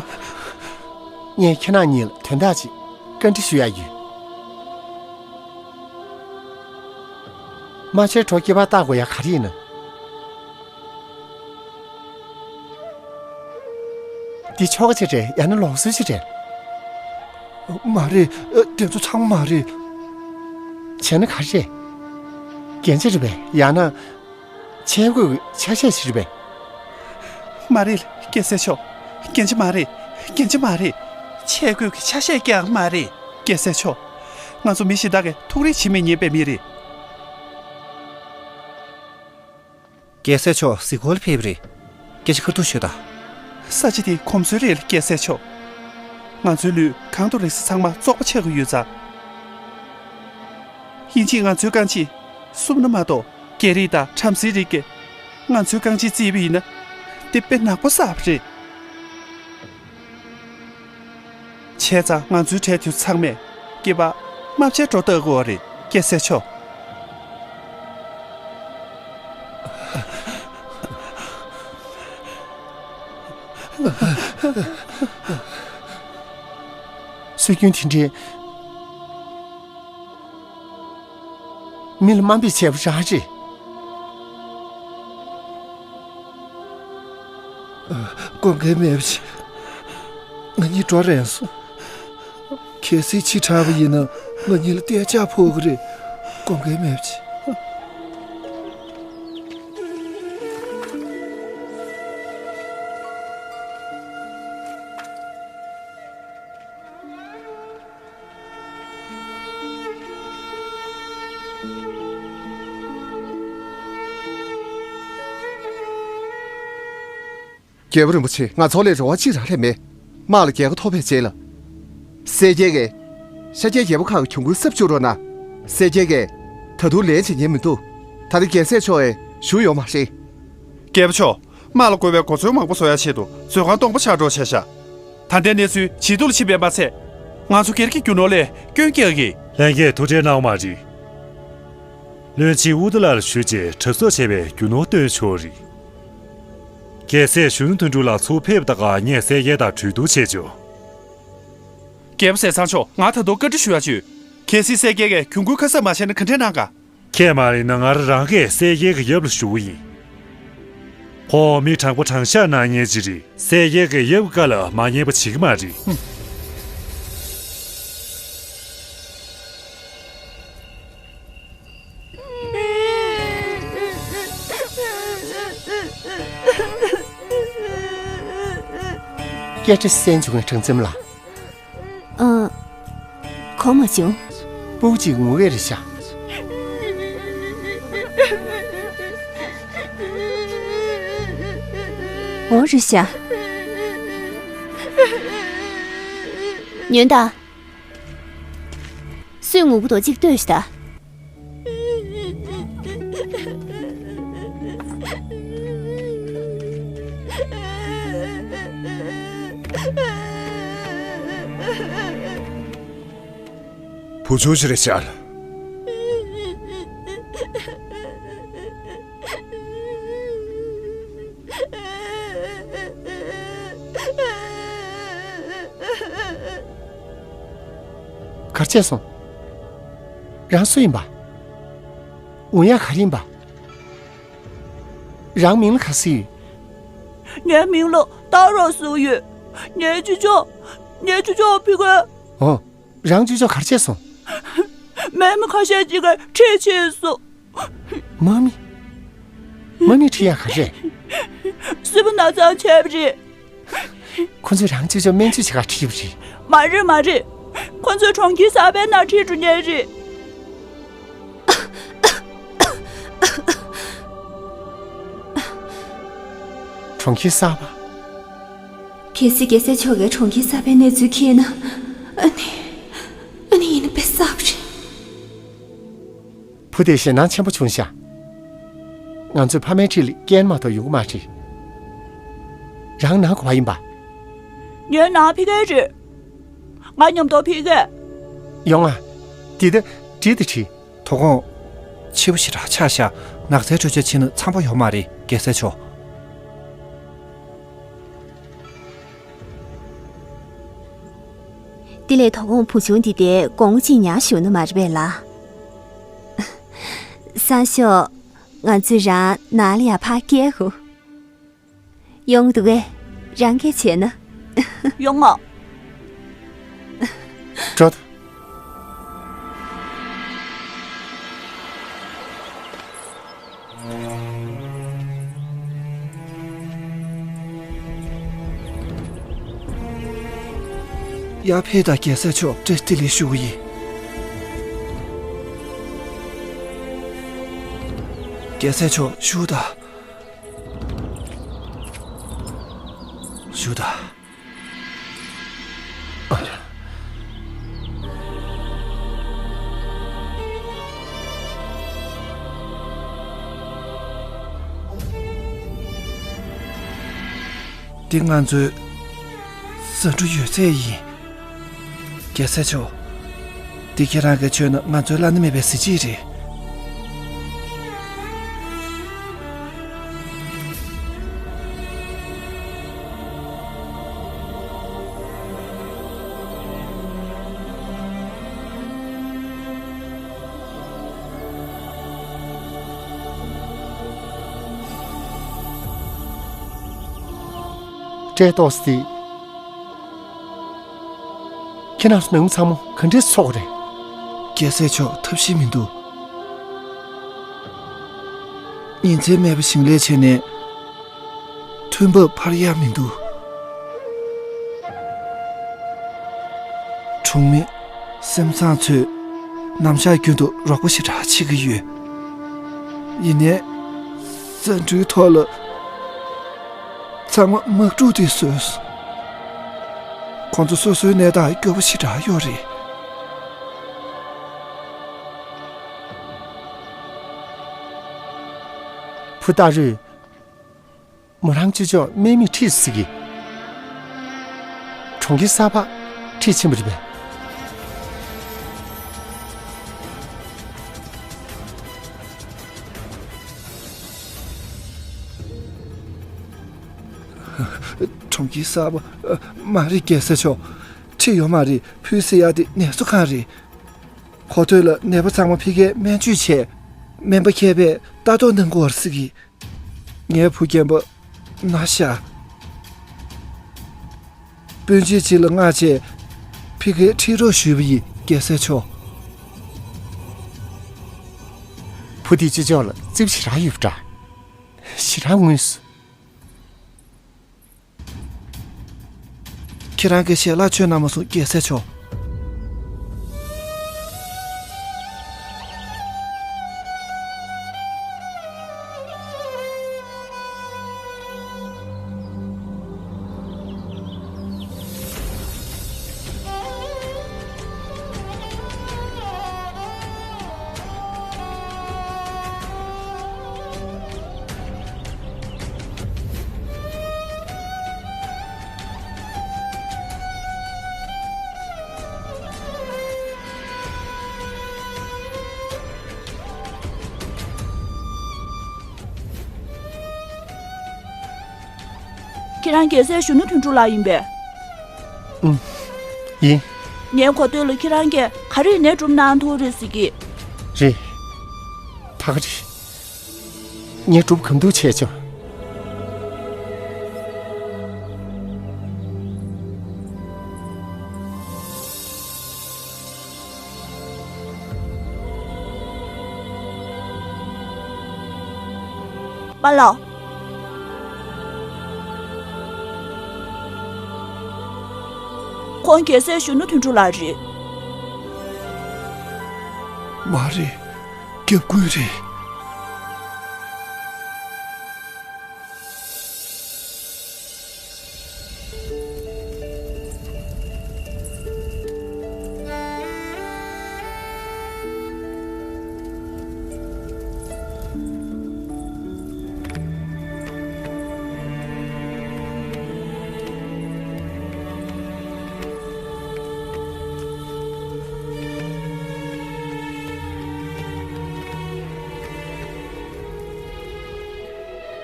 ངས་ཁྱེད་རང་གཉིས་ལ་དོན་དག་ཅིག་བཀའ་འདྲི་ཞུ་ཡག་ཡོད། རྨ་བྱའི་གྲོགས་སྐྱེས་པ་བཏགས་དགོས་ཡག་ག་རེ་ཡིན་ན། འདི་ཆོ་ག་ཅིག་རེད་ཡང་ན་ལུགས་སྲོལ་ཅིག་རེད། མ་རེད། དེ་ཚོ་ཚང་མ་མ་རེད། བྱས་ན་ག་རེ་རེད། རྒྱན་ཆ་རེད་པས་ཡང་ན། ཆས་གོས་ཀྱི་ཆ་ཤས་ཤིག་རེད་པས། མ་རེད་རྒྱལ་སྲས་མཆོག་རྒྱན་ཆ་མ་རེད། རྒྱན་ཆ་མ་རེད། ཆས་གོས་ཀྱི་ཆ་ཤས་ཀྱང་མ་རེད། རྒྱལ་སྲས་མཆོག་ང་ཚོ་མི་གཞན་དག་གིས་ཐུགས་རེ་བྱེད་མི་ཉན་པའི་མི་རེད། རྒྱལ་སྲས་མཆོག་གཟིགས་སྐོར་ལ་ཕེབས་པ་རེད། སྐད་ཆ་ཁ་ཐུག་ཤོད་དང་། ས་ཆ་དེ་གོམས་སྲོལ་རེད་ལ་རྒྱལ་སྲས་མཆོག་ང་ཚོའི་ལུས་གང་དང་རེག་ས་ཚང་མ་བཙོག་པ་ཆགས་ཀྱི་ཡོད་ཙང་། དབྱིན་ཇིས་ང་ཚོའི་རྐང་རྗེས་གསུམ་ན་མ་གཏོགས་རྒྱ་རིགས་དང་བྲམ་ཟེའི་རིགས་ཀྱིས་ང་ཚོའི་རྐང་རྗེས་བརྩིས་པ་ཡིན་ན། དེ་དཔེ་ནག་པོ་བསགས་པ་རེད། བྱས་ཙང་ང་ཚོའི་གྲས་དེ་ཚང་མས་སྐྱེས་པ་རྨ་བྱའི་སྒྲོ་བཏགས་དགོས་པ་རེད་རྒྱལ་སྲས་མཆོག་སྲོལ་རྒྱུན་དེ་འདྲའི་མི་ལ་དམའ་འབེབས་བྱས་པ་རང་རེད། དགོངས་འགལ་མེད་པ་བྱེད། ང་གཉིས་འགྲོ་རན་སོང་། གལ་སྲིད་ཕྱི་དྲགས་པ་ཡིན་ན་ང་གཉིས་ལ་གཏན་འཇགས་ཕོག་གི་རེད། དགོངས་འགལ་མེད་པ་བྱེད། རྒྱལ་པོ་རིན་པོ་ཆེ། ང་ཚོ་ལ་རེ་བ་གཅིག་རང་རེད་མེད། དམག་ལ་རྒྱལ་ཁ་ཐོབ་པའི་རྗེས་ལ། གསལ་རྒྱལ་གྱིས་ཤཱཀྱའི་རྒྱལ་པོ་ཁག་གི་གྱོང་གུན་གསབ་བཅུག་རོགས་གནང་། གསལ་རྒྱལ་གྱིས་ད་དུང་ལན་བྱེད་ཉན་མི་འདུག་ད་ལྟ་རྒྱལ་སྲས་མཆོག་ཡང་བཞུགས་ཡོད་མ་རེད། རྒྱལ་པོ་མཆོག་དམག་ལ་དགོས་པའི་གོ་མཚོན་མང་པོ་བཟོ་ཡ་ཆེད་དུ་མཛོད་ཁང་སྟོང་པ་ཆགས་འགྲོ་བྱས་ཤག་ད་ལྟའི་གནས་ཚུལ་ཇེ་སྡུག་ལ་ཕྱིན་པས་མ་ཚད། ང་ཚོ་སྒེར་གྱི་རྒྱུ་ནོར་ལ་སྐྱོན་སྐྱེལ་གི། ལྷན་རྒྱས་ཐུགས་ཁྲལ་གནང་བ་མ་རེད། བློན་ཆེན་ཨུ་ཏུ་ལ་ལ་ཞུས་རྗེས་གྲབས་གསོག་བྱས་པའི་རྒྱུ་ནོར་བཏོན་ཆོག་རེད། རྒྱལ་སྲས་གཞོན་ནུ་དོན་གྲུབ་ལགས་ཚུར་ཕེབས་དང་ངས་གསལ་རྒྱལ་དང་གྲོས་བསྡུར་བྱས་ཆོག་རྒྱལ་པོ་ཟས་གཙང་མཆོག་ང་ད་དུང་བཀའ་འདྲི་ཞུ་ཡ་ཡོད། གལ་སྲིད་གསལ་རྒྱལ་གྱིས་གྱོང་གུན་ཁ་གསབ་མ་བྱས་ན་ག་འདྲས་གནང་ག་ཁྱེད་མ་ཡིན་ན་ང་རང་གིས་གསལ་རྒྱལ་གྱི་ཡབ་ལ་ཞུ་གི་ཡིན། ཁོང་མི་དྲང་པོ་དྲང་བཞག་གནང་མཁན་ཅིག་རེད། གསལ་རྒྱལ་གྱི་ཡབ་བཀའ་ལ་མ་ཉན་པ་བྱེད་ཀྱི་མ་རེད། སྐད་ཆ་གསན་བྱུང་བའི་གྲངས་འཛོམས་ལ། ཨ། གོ་མ་བྱུང་། སྤུ་གུ་གཅིག་ངུ་གི་རེད་ཤག་འོ་རེད་ཤག་ཉོན་དང་། སུས་ངུ་གུ་དོ་གཅིག་ལྟོས་ཤིག་ད། བུ་ཆུང་ཞིག་རེད་ཤག་གར་བྱས་སོང་། རང་སུ་ཡིན་པ། འོང་ཡག་ག་རེ་ཡིན་པ། རང་མིང་ལ་ག་ཟེར་ཡོད། ངའི་མིང་ལ་ཏཱ་རོ་ཟེར་ཡོད། ངའི་ཅོ་ཅོ། ངའི་ཅོ་ཅོ་ཕི་གེ། འོ། རང་ཅོ་ཅོ་གར་བྱས་སོང་། མི་མི་ཁ་ཤས་ཅིག་གིས་ཁྲིད་ཕྱིན་སོང་། མ་མི། མ་མི་ཁྲིད་ཡག་ག་རེ། སྲིད་པ་ན་ཚ་བྱས་པ་རེད། ཁོ་ཚོས་རང་ཅོ་ཅོ་སྨན་བཅོས་བྱེད་གར་ཁྲིད་པ་རེད། མ་རེད་མ་རེད། ཁོ་ཚོས་གྲོང་ཁྱེར་གསར་པའི་ནང་ཁྲིད་འགྲོ་མཁན་རེད། གྲོང་ཁྱེར་གསར་པ། གལ་སྲིད་རྒྱལ་སྲས་མཆོག་གིས་གྲོང་ཁྱེར་གསར་པའི་གནས་ཚུལ་མཁྱེན་ན། ཨ་ནི། ཨ་ནི་ཡིན་ན་དཔེ་བསགས་པ་རེད། བུ་དེ་ཞེད་སྣང་ཆེན་པོ་བྱུང་ཤག་ང་ཚོའི་ཕ་མའི་འཁྲིས་ལ་རྐྱེན་མ་གཏོགས་ཡོང་གི་མ་རེད། རང་ནང་ག་པར་ཡིན་པ། ངའི་ནང་ཕི་གེ་རེད། ང་མཉམ་དུ་ཕི་གེ། ཡོང་ང་། འདི་ད་བྲིས་ད་བྲིས། དོ་དགོང་། ཕྱི་པོ་ཞེ་དྲག་ཆགས་ཤག་ནགས་ཚལ་ཁྲོད་ཆ་ཕྱིན་ན་འཚམས་པོ་ཡོད་མ་རེད་རྒྱལ་སྲས་མཆོག་དེ་ལས་དོ་དགོང་བུ་ཆུང་འདི་དེ་དགོང་མོ་གཅིག་ཉལ་བཞུགས་ན་མ་རེད་པས་ལ། སང་ཞོགས། ང་ཚོས་རང་ནང་ལ་ཡར་ཕར་སྐྱེལ་དགོས། ཡོང་འདུག་གས། རང་སྐད་བྱས་ན། ཡོང་ང་། འགྲོ་ད། ཡར་ཕེབས་དང་རྒྱལ་སྲས་མཆོག་བཀྲ་ཤིས་བདེ་ལེགས་ཞུ་གི་ཡིན། རྒྱལ་སྲས་མཆོག་བཞུགས་དང་། བཞུགས་དང་། འདི་ང་ཚོའི་ཟ་འབྲུ་ཡོད་ཚད་ཡིན། རྒྱལ་སྲས་མཆོག་འདི་ཁྱེད་རང་གིས་མཆོད་ན་ང་ཚོའི་བླ་ན་མེད་པའི་གཟི་བརྗིད་རེད། སྐྲས་ཏོག་སི། ཁྱེད་རང་ཚོ་ནང་མི་ཚང་མ་ག་འདྲས་སོགས་རེད། རྒྱལ་སྲས་མཆོག་ཐབས་ཤེས་མི་འདུག་ཉིན་མཚན་མེད་པར་ཞིང་ལས་བྱས་ནས་ཐོན་འབབ་འཕར་ཡག་མི་འདུག་གྲོང་མི་སེམས་བཟང་ཚོས་ནམ་ཞག་རྒྱུན་དུ་རོགས་པ་ཞེ་དྲག་བྱེད་ཀྱི་ཡོད། ཡིན་ནའི་ཟ་འབྲུའི་ཐོག་ལ་ ཚང་མ་དམག་འཁྲུག་དེ་བཟོས། ཁོང་ཚོ་སོ་སོའི་གནས་སྟངས་སྐྱོ་པོ་ཞེ་དྲག་ཡོད་རེད། བུ་སྟག་རུས། མོ་རང་ཅི་ལྕོགས་དམག་མི་ཁྲིད་སྲིད་ཀྱི། གྲོང་ཁྱེར་གསར་པ་ཁྲིད་ཕྱིན་པ་རེད་པས། གྲོང་ཁྱེར་གསར་པ། མ་རེད། རྒྱལ་སྲས་མཆོག་ཁྲིད་ཡོད་མ་རེད། བུ་ཟེར་ཡག་དེ་ནད་གསོ་ཁང་རེད། གོ་ཐོས་ལ་ནད་པ་ཚང་མ་ཕ་གིར་སྨན་བཅོས་བྱས། སྨན་པ་མཁས་པས་ལྟ་རྟོག་གནང་དགོས་པ་རེད་ཟེར་གི། ངའི་བུ་རྒན་པ་ན་ཤ། སྤུན་མཆེད་ཅིག་ལ་མངགས་བྱས། ཕ་གིར་ཁྲིད་རོགས་ཞུས་པ་ཡིན། རྒྱལ་སྲས་མཆོག་བུ་དེ་ཅི་ལྕོགས་ལ་རྩིབ་ཞེ་དྲག་ཡོད་པ་འདྲ། ཞེ་དྲག་ངུས་སོང་། ཁྱེད་རང་གིས་ཞལ་ལག་མཆོད་གནང་མ་སོང་། རྒྱལ་སྲས་མཆོག་ཁྱེད་རང་རྒྱལ་སྲས་གཞོན་ནུ་དོན་གྲུབ་ལགས་ཡིན་པས། ཨུམ། ཡིན། ངའི་གོ་ཐོས་ལ་ཁྱེད་རང་གིས་ག་རེ་ཡིན་ནའི་སྒྲུབ་གནང་ཐུབ་རེད་ཟེར་གི། རེད། ད་ག་རེད། ངས་སྒྲུབ་གང་ཐུབ་བྱས་ཆོག་པཱ་ལགས། ཁོང་རྒྱལ་སྲས་གཞོན་ནུ་དོན་གྲུབ་ལགས་རེད། མ་རེད། སྐྱབས་མགོན་རེད།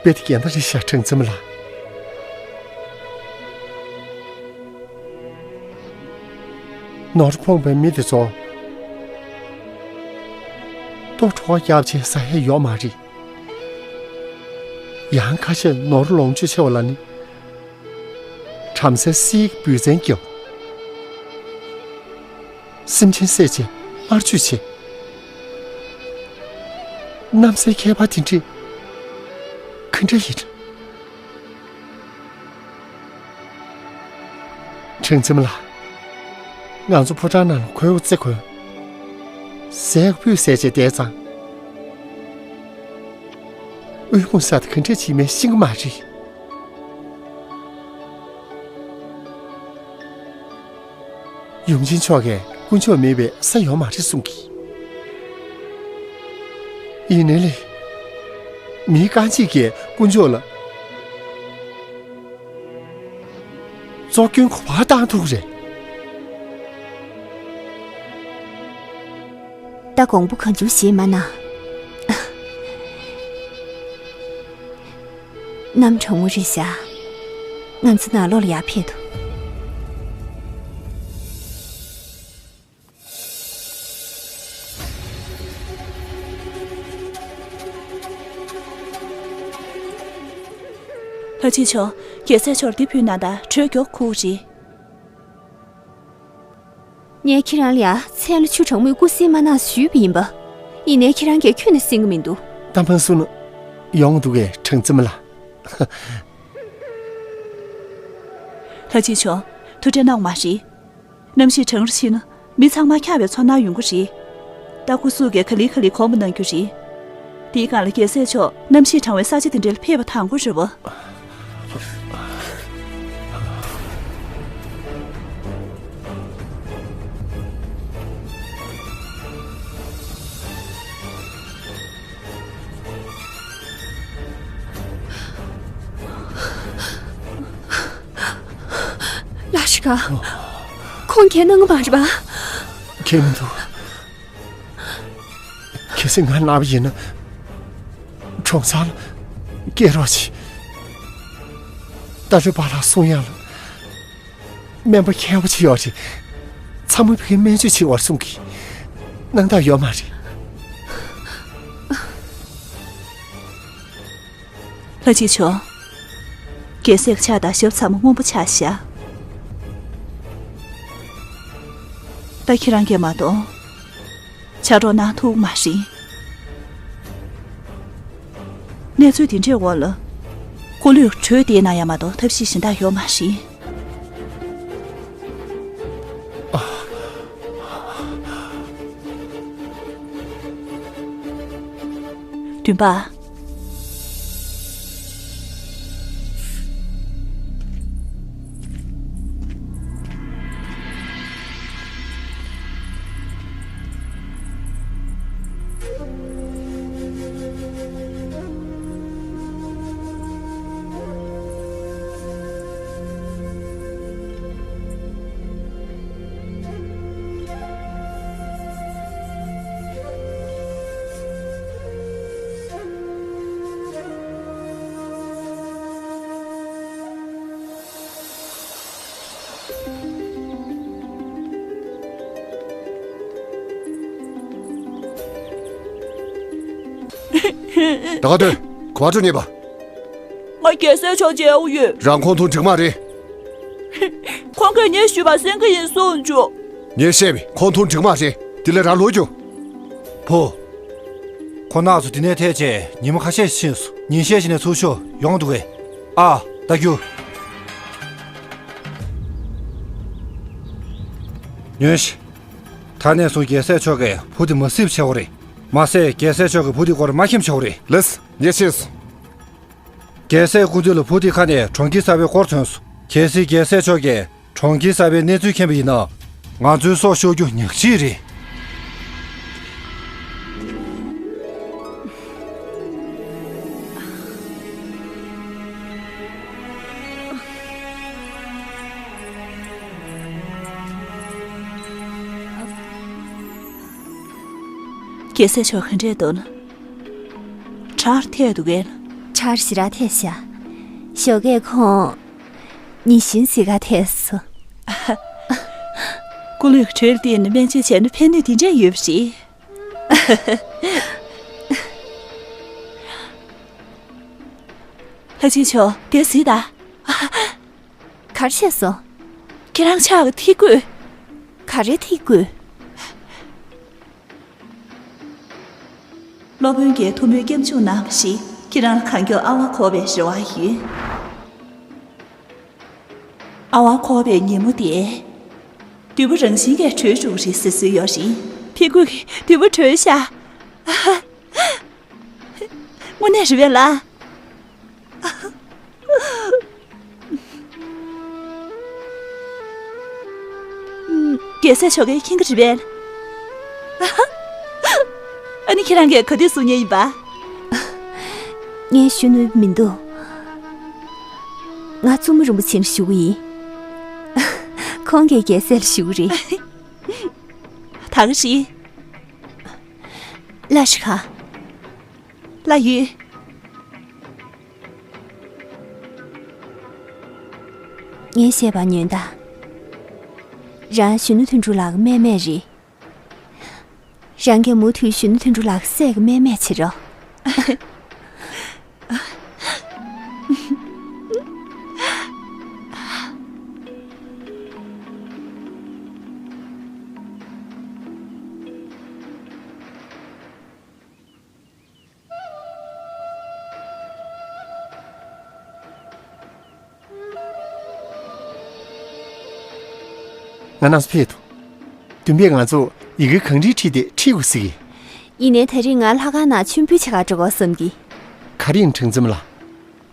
དཔེ་དེ་འགལ་ཟླ་རེད་ཤག་གྲངས་འཛིན་མ་ལགས། ནོར་ཕོངས་པའི་མི་དེ་ཚོ་ལྟོ་གྲོགས་རྒྱབ་བྱས་ཟ་ཡས་ཡོད་མ་རེད། ཡང་ཁ་ཤས་ནོར་ལོངས་སྤྱོད་ཆེ་བ་ལ་ནི། བྲམ་ཟེ་གསེར་གྱི་འབུལ་ཚན་བརྒྱབ། སེམས་ཅན་བསད་བྱས་དམར་མཆོད་བྱས། གནམ་སའི་ཁྱད་པར་དེ་འདྲས་ག་འདྲ་ཡིན། གྲངས་འཛིན་མ་ལགས། ང་ཚོ་ཕོ་བྲང་ནང་ལ་ཁོའི་འོ་ཙེ་གོན། ཟས་ཕུད་ཟས་བྱས་བསྡད་ཙང་། དབུལ་ཕོངས་ཟེར་དེ་ག་འདྲས་བྱེད་མིན་ཤེས་ཀྱི་མ་རེད། ཡུམ་ཆེན་མཆོག་གིས་དཀོན་མཆོག་མེད་པའི་ས་ཡོད་མ་རེད་གསུང་གི། ཡིན་ནའི་ལས། མི་རྐང་གཅིག་གིས་དཀོན་མཆོག་ལ་བཙོག་སྐྱོན་ག་པར་བཏང་ཐུབ་ཀྱི་རེད། ད་དགོངས་པ་གང་བྱུང་བཞེས་མ་གནང་། གནམ་གྲང་མོ་རེད་ཤག་ང་ཚོ་ནང་ལོགས་ལ་ཡར་ཕེབས་དང་། ལྷ་ཆེན་མཆོག་རྒྱལ་སྲས་མཆོག་འདི་ཕུལ་ན་ད་དྲོད་མགྱོགས་ཁུག་རེད། ངས་ཁྱེད་རང་ལ་ཡ་མཚན་ལ་ཆུ་གྲང་མོས་སྐུ་གཟིགས་མ་གནང་ཞུས་པ་ཡིན་པ། ཡིན་ནའི་ཁྱེད་རང་གིས་ཁྱོན་ནས་གཟིགས་ཀྱི་མི་འདུག་གཏམ་ཕང་གསུང་ན་ཡོང་འདུག་གས། གྲངས་འཛིན་མ་ལགས། ལྷ་ཆེན་མཆོག་ཐུགས་ཁྲལ་གནང་དགོས་མ་རེད། གནམ་གཤིས་གྲང་རུ་ཕྱིན་ན་མི་ཚང་མ་འཁྱག་པའི་ཚོར་སྣང་ཡོང་གི་རེད། ད་སྐུ་གཟུགས་ཀྱིས་ག་ལེ་ག་ལེ་གོམས་པ་གནང་རྒྱུ་རེད། དེའི་སྒང་ལ་རྒྱལ་སྲས་མཆོག་གནམ་གཤིས་གྲང་བའི་ས་ཆ་དེ་འདྲ་ལ་ཕེབས་པ་དང་པོ་རེད་པ། ཁ། ཁོང་ཁྱེད་གནང་གི་མ་རེད་པ། ཁྱེད་མི་འདུག་གལ་སྲིད་ང་གནང་བ་ཡིན་ན། གྲོང་ཚང་ལ་སྐྱེལ་རོགས་བྱེད། ད་ལོའི་པཱ་ལགས་གསུང་ཡག་ལ། སྨན་པ་མཁས་པོ་ཅིག་ཡོད་རེད། ཚང་མ་ཕ་གིར་སྨན་བཅོས་བྱེད་པར་གསུང་གི། གནང་སྟངས་ཡོད་མ་རེད། ལྷ་གཅིག་མཆོག་རྒྱལ་སྲས་ཀྱི་ཕྱག་དང་ཞབས་ཚང་མ་སྔོན་པོ་ཆགས་ཤག་ད་ཁྱེད་རང་གིས་མ་གཏོགས་ཕྱག་རོགས་གནང་ཐུབ་མ་རེད། གནས་ཚུལ་འདི་འདྲའི་འོག་ལ། སྐུ་ལུས་གྲོལ་བསྡད་ན་ཡང་མ་གཏོགས་ཐབས་ཤེས་གཞན་དག་ཡོད་མ་རེད། བདུན་པ། ད་ག་དུས་ག་པར་འགྲོ་ཉེས་པ། ང་རྒྱལ་སྲས་མཆོག་མཇལ་འོ་ཡོད། རང་ཁོང་ཐུག་འགྲིག་མ་རེད། ཁོང་གིས་ངས་ཞུས་པ་གསན་གི་ཡིན་གསུངས་བྱུང་། ངས་བཤད་པས་ཁོང་ཐུག་འགྲིག་མ་རེད། དེ་ལས་རང་ལོག་རྒྱུགས། བུ། ཁོང་རྣམ་ཚོ་འདི་ནས་ཐད་བྱས་ཉིན་མོ་ཁ་ཤས་ཤིག་ཕྱིན་སོང་། ཉིན་ཤས་ཤིག་ནས་ཚུར་ཤོག་ཡོང་འདུག་གས། ཨ། ད་རྒྱུགས། ཉོན་ཞིག་ད་ནས་བཟུང་རྒྱལ་སྲས་མཆོག་གིས་བུ་དེ་མ་སྲིབ་བྱེད་དགོས་རེད། མ་ཟད་རྒྱལ་སྲས་མཆོག་གིས་བུ་དེའི་སྐོར་མ་མཁྱེན་ཆོག་རེད། ལགས་སོ། ངས་ཤེས་སོང་། རྒྱལ་སྲས་སྐུ་མདུན་ལ་བུ་དེའི་ཁ་ནས་གྲོང་ཁྱེར་གསར་པའི་སྐོར་ཐོན་སོང་། གལ་སྲིད་རྒྱལ་སྲས་མཆོག་གིས་གྲོང་ཁྱེར་གསར་པའི་གནས་ཚུལ་མཁྱེན་པ་ཡིན་ན། ང་ཚོའི་སྲོག་ཤོར་རྒྱུ་ཉག་གཅིག་རེད། རྒྱལ་སྲས་མཆོག་ག་འདྲས་འདུག་ན། ཁྲག་ཐེག་འདུག་གས། ཁྲག་ཞེ་དྲག་ཐེག་ཤག་ཞོགས་ཀས་ཁོང་ཉིན་ཤིང་ཟིག་ག་ཐེག་སོང་། སྐུ་ལུས་གྲོལ་ཏེ་ནི་སྨན་བཅོས་བྱས་ན་ཕན་ནུས་དེ་འདྲས་ཡོད་པ་རེད། ལྷ་ཆེན་མཆོག་དེ་གཟིགས་དང་། ག་རེ་བྱས་སོང་། ཁྱེད་རང་ཕྱག་གི་ཐིག་སྐུད། ག་རེ་ཐིག་སྐུད། སློབ་དཔོན་གྱིས་ཐུགས་སྨོན་སྐྱབས་འཇུག་གནང་བ་ཞིག་ཁྱེད་རང་ལ་གང་མགྱོགས་ཨ་ཝ་འཁོར་བའི་རེ་བ་ཡོད། ཨ་ཝ་འཁོར་བའི་ཉིན་མོ་དེ། བདུད་པོ་རང་བཞིན་གྱིས་གྲོལ་འགྲོ་གི་རེད་ཟེར་སྲོལ་ཡོད་རེད། ཐིག་སྐུད་ཀྱིས་བདུད་པོ་གྲོལ་ཤག་དངོས་གནས་རེད་པས་ལགས། རྒྱལ་སྲས་མཆོག་གིས་མཁྱེན་གྱི་རེད་པས། ཨ་ནི་ཁྱེད་རང་གིས་ག་དུས་གསུང་མཁན་ཡིན་པ། ངས་ཞུ་ནུས་མི་འདུག་ང་བཙུན་མོ་རིན་པོ་ཆེ་ལ་ཞུ་གི་ཡིན། ཁོང་གིས་རྒྱལ་སྲས་ལ་ཞུ་གི་རེད། ད་ག་རེད། ལགས་ཤི་ཁ། ལགས་ཡོད། ངས་བཤད་པ་ཉོན་དང་། རང་གཞོན་ནུ་དོན་གྲུབ་ལགས་ཀྱི་སྨན་མས་རེད། རང་གིས་མུ་མཐུད་གཞོན་ནུ་དོན་གྲུབ་ལགས་སྲས་ཀྱི་སྨན་མས་བྱེད་རོགས། ང་རྣམས་ཕེབས་དང་། བདུན་པས་ང་ཚོ་ཡི་གེ་གང་འདྲ་བྲིས་ཏེ་ཁྲིད་དགོས་ཟེར་གི། ཡིན་ནའི་ད་རེས་ང་ལྷ་ཁང་ནང་མཆོད་འབུལ་བྱེད་གར་འགྲོ་དགོས་བསམ་གི། ག་རེ་ཡིན་དྲིན་ཙམ་ལ།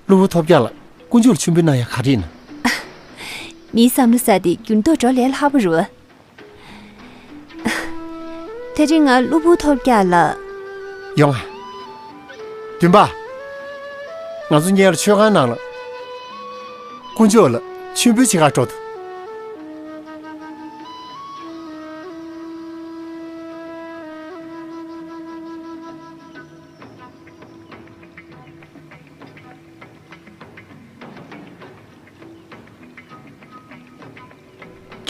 གློ་བུར་ཐོལ་རྒྱག་ལ་དཀོན་མཆོག་ལ་མཆོད་འབུལ་གནང་ཡག་ག་རེ་ཡིན། མིའི་བསམ་བློ་ཟ་དེ་འགྱུར་ལྡོག་འགྲོ་ལས་སླ་པོ་རེད། དེ་རིང་ང་གློ་བུར་ཐོལ་རྒྱག་ལ། ཡོང་ང་། བདུན་པ། ང་ཚོ་མཉམ་དུ་མཆོད་ཁང་ནང་ལ། དཀོན་མཆོག་ལ་མཆོད་འབུལ་བྱེད་གར་འགྲོ་ཐུབ།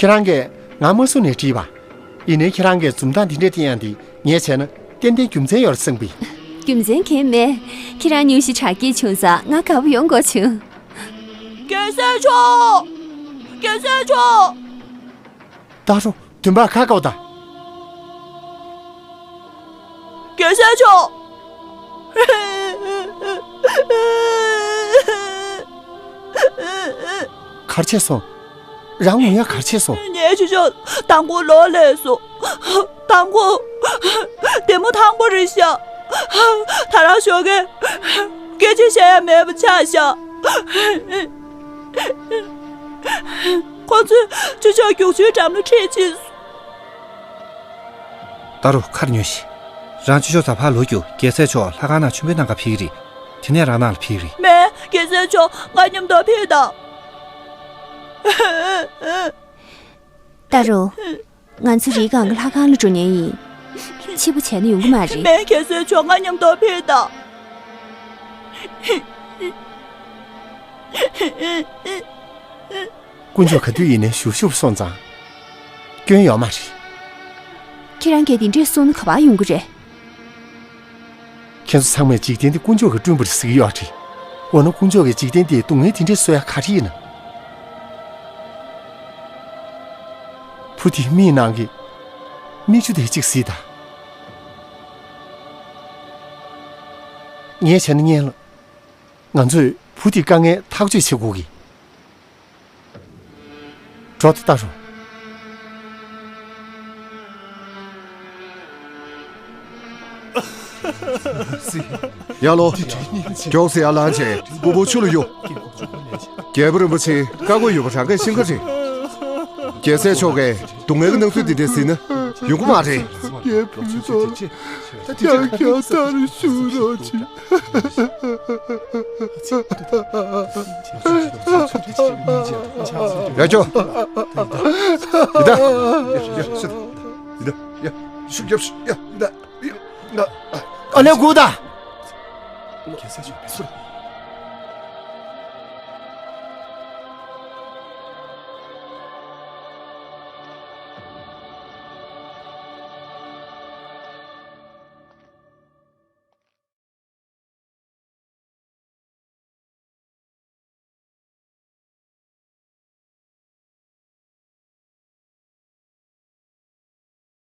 ཁྱེད་རང་གིས་ང་མ་བཟུང་ནས་བྲིས་པ། ཡིན་ནའི་ཁྱེད་རང་གིས་འཛུམ་མདངས་འདི་འདྲ་བསྟན་ཡག་འདི་ངས་བྱས་ན་ཏན་ཏན་རྒྱུ་མཚན་ཡོད་རེད་བསམ་གི། རྒྱུ་མཚན་གང་ཡང་མེད། ཁྱེད་རང་སྙུང་གཞི་དྲག་སྐྱེད་བྱུང་ཙང་ང་དགའ་པོ་ཡོང་དགོས་བྱུང་། རྒྱལ་སྲས་མཆོག་རྒྱལ་སྲས་མཆོག་ད་རུང་། མདུན་པར་ཁ་བཀོད་དང་། རྒྱལ་སྲས་མཆོག་གར་ཆས་སོང་། རང་ངུ་ཡ་གར་ཆས་སོང་། ངའི་ཆུ་ཤོག་དང་པོ་ལོག་ལས་སོང་། དང་པོ། དེ་མོ་དང་པོ་རེད་ཤག་ད་རང་ཞོགས་ཀས་སྐད་ཆ་བཤད་ཡ་མེད་པ་ཆགས་ཤག་ཁོ་ཚོས་ཆུ་ཤོག་རྒྱུག་ཆུའི་འགྲམ་ལ་ཁྲིད་ཕྱིན་སོང་། ད་རུང་ཁར་ཉོན་ཞིག་རང་ཆུ་ཤོག་ད་ཕར་ལོག་རྒྱུ་རྒྱལ་སྲས་མཆོག་ལྷ་ཁང་ནང་མཆོད་འབུལ་གནང་ག་ཕེབས་ཀྱི་རེད། དེ་ནས་རང་ནང་ལ་ཕེབས་ཀྱི་རེད། མེད། རྒྱལ་སྲས་མཆོག་ང་མཉམ་དུ་ཕེབས་དང་། ད་རུང་། ང་ཚོ་རི་སྒང་གི་ལྷ་ཁང་ལ་འགྲོ་མཁན་ཡིན། ཕྱི་པོ་བྱས་ན་ཡོང་གི་མ་རེད། མེད། རྒྱལ་སྲས་མཆོག་ང་མཉམ་དུ་ཕེབས་དང་། དཀོན་མཆོག་ག་དུས་ཡིན་ནའི་ཞུ་ཞུ་སོང་ཙང་། སྐྱོན་ཡོད་མ་རེད། ཁྱེད་རང་གིས་དེ་འདྲས་གསུངས་ན་ག་པར་ཡོང་གི་རེད། ཁྱེད་ཚོ་ཚང་མས་འཇིག་རྟེན་འདི་དཀོན་མཆོག་གིས་བསྐྲུན་པ་རེད་ཟེར་གྱི་ཡོད་རེད། འོ་ན་དཀོན་མཆོག་གིས་འཇིག་རྟེན་འདིར་སྡུག་བསྔལ་དེ་འདྲས་བཟོ་ཡ་ག་རེ་ཡིན་ནམ། བུ་དེའི་མིག་ནང་གི་མིག་ཆུ་དེ་གཅིག་གཟིགས་དང་། ངས་བྱས་ན་སྔོན་ལ། ང་ཚོས་བུ་དེའི་དཀའ་ངལ་ཐག་གཅོད་བྱེད་དགོས་ཀྱི། འགྲོ་ད་ལྟ་རུ། ཡ་ལོ། མགྱོགས་སེ་ཡར་ལངས་བྱས་སྤོ་བོ་ཆུ་ལ་གཡུག་རྒྱལ་པོ་རིན་པོ་ཆེ་བཀའ་བསྒོ་ཡོད་པ་རང་གིས་ཤེས་ཀྱི་རེད། རྒྱལ་སྲས་མཆོག་གིས་སྡུག་བསྔལ་གྱི་སྣང་ཚུལ་འདི་འདྲ་གཟིགས་ན་ཡོང་གི་མ་རེད། རྒྱལ་བུའི་ཐོག་ཁྱབ་ཁྱབ་ལྟར་བཞུགས་རོགས་གྱིས། ཡ་ཅོ། ཡི་ད། ཡ་ཤི་ད། ཡི་ད། ཡ་ཤུགས་རྒྱབ་ཤིག་ཡ་ཡི་ད། ཡ། ཨ་ལས་སྒུག་ད། རྒྱལ་སྲས་མཆོག་མི་ཚུར།